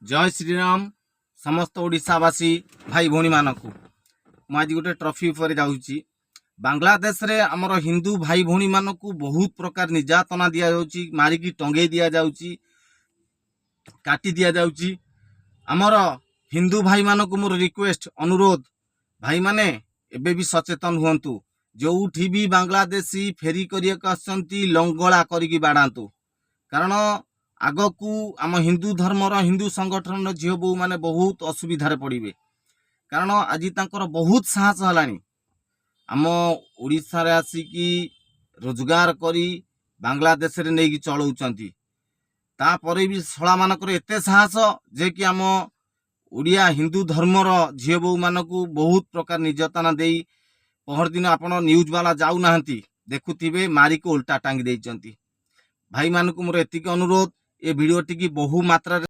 ଜୟ ଶ୍ରୀରାମ ସମସ୍ତ ଓଡ଼ିଶାବାସୀ ଭାଇ ଭଉଣୀମାନଙ୍କୁ। ମୁଁ ଆଜି ଗୋଟେ ଟପିକ୍ ଉପରେ ଯାଉଛି। ବାଂଲାଦେଶରେ ଆମର ହିନ୍ଦୁ ଭାଇ ଭଉଣୀମାନଙ୍କୁ ବହୁତ ପ୍ରକାର ନିର୍ଯାତନା ଦିଆଯାଉଛି, ମାରିକି ଟଙ୍ଗେଇ ଦିଆଯାଉଛି, କାଟି ଦିଆଯାଉଛି। ଆମର ହିନ୍ଦୁ ଭାଇମାନଙ୍କୁ ମୋର ରିକ୍ୱେଷ୍ଟ, ଅନୁରୋଧ, ଭାଇମାନେ ଏବେ ବି ସଚେତନ ହୁଅନ୍ତୁ। ଯେଉଁଠି ବି ବାଂଲାଦେଶୀ ଫେରି କରିବାକୁ ଆସୁଛନ୍ତି, ଲଙ୍ଗଳା କରିକି ବାଡ଼ାନ୍ତୁ। କାରଣ ଆଗକୁ ଆମ ହିନ୍ଦୁ ଧର୍ମର, ହିନ୍ଦୁ ସଂଗଠନର ଝିଅ ବୋହୂମାନେ ବହୁତ ଅସୁବିଧାରେ ପଡ଼ିବେ। କାରଣ ଆଜି ତାଙ୍କର ବହୁତ ସାହସ ହେଲାଣି, ଆମ ଓଡ଼ିଶାରେ ଆସିକି ରୋଜଗାର କରି ବାଂଲାଦେଶରେ ନେଇକି ଚଳଉଛନ୍ତି। ତାପରେ ବି ଶଳାମାନଙ୍କର ଏତେ ସାହସ ଯେ କି ଆମ ଓଡ଼ିଆ ହିନ୍ଦୁ ଧର୍ମର ଝିଅ ବୋହୂମାନଙ୍କୁ ବହୁତ ପ୍ରକାର ନିର୍ଯାତନା ଦେଇ, ପହରଦିନ ଆପଣ ନ୍ୟୁଜ୍ ବାଲା ଯାଉନାହାନ୍ତି, ଦେଖୁଥିବେ, ମାରିକି ଓଲଟା ଟାଙ୍ଗି ଦେଇଛନ୍ତି। ଭାଇମାନଙ୍କୁ ମୋର ଏତିକି ଅନୁରୋଧ, ଏ ଭିଡ଼ିଓଟିକି ବହୁ ମାତ୍ରାରେ